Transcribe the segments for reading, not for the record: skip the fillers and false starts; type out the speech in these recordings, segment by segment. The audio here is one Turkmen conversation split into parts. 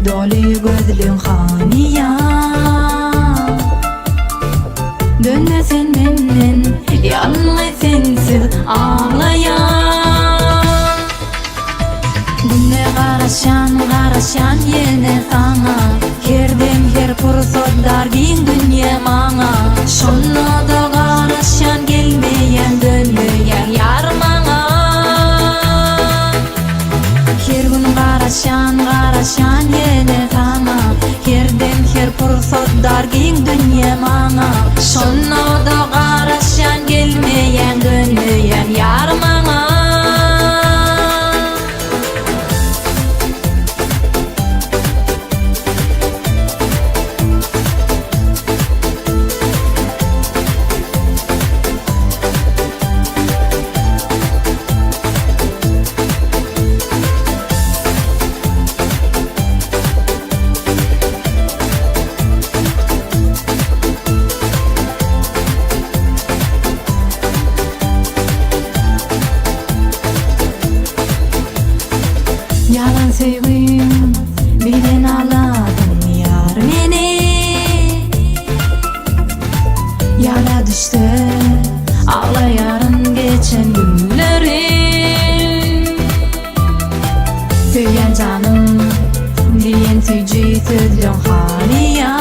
doly gözleň hanyýa. Dönme sen menden, ýalňyz sensiz aglaýan. Günde garaşýan, garaşýan ýene saňa, Her dem, her pursat dar giň dünýe maňa. Şonda-da garaşýan, gelmeýäň, dönmeýäň ýar maňa. Her gün garaşýan, garaşýan ýene saňa, Her dem, her pursat dar giň dünýe maňa. Şonda-da garaşýan, gelmeýäň, dönmeýäň ýar maňa. Ýalan söýgim bilen aldadyň ýar meni Ýada düşse aglaýaryn geçen günlerim Söýýän janym diýen süýji sözleň hanyýa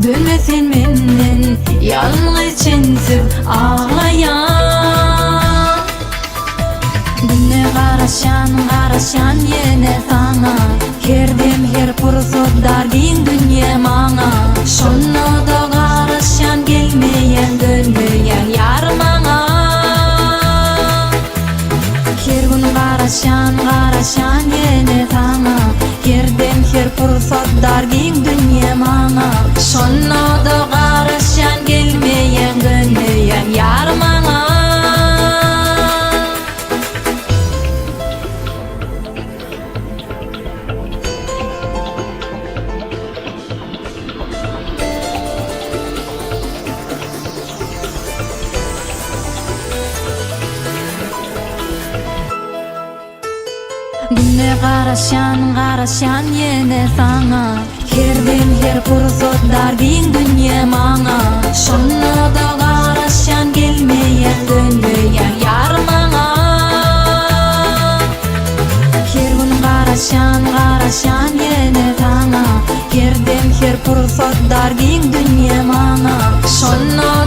Dönme sen menden ýalňyz çensiz aglaýan Günde garaşýan garaşýan ýene saňa Her dem her pursat dar giň dünýe maňa Şonda-da garaşýan gelmeýäň dönmeýäň ýar maňa Her gün garaşýan garaşýan ýene saňa Her dem her pursat dar giň dünýe maňa Şonda-da garaşýan gelmeýäň dönmeýäň ýar maňa. Günde garaşýan, garaşýan ýene saňa Her dem, her pursat dar giň dünýe maňa Şonda-da garaşýan, gelmeýän, dönmeýän ýar maňa Her gün garaşýan, garaşýan ýene saňa Her dem, her pursat dar giň dünýe maňa Şonda.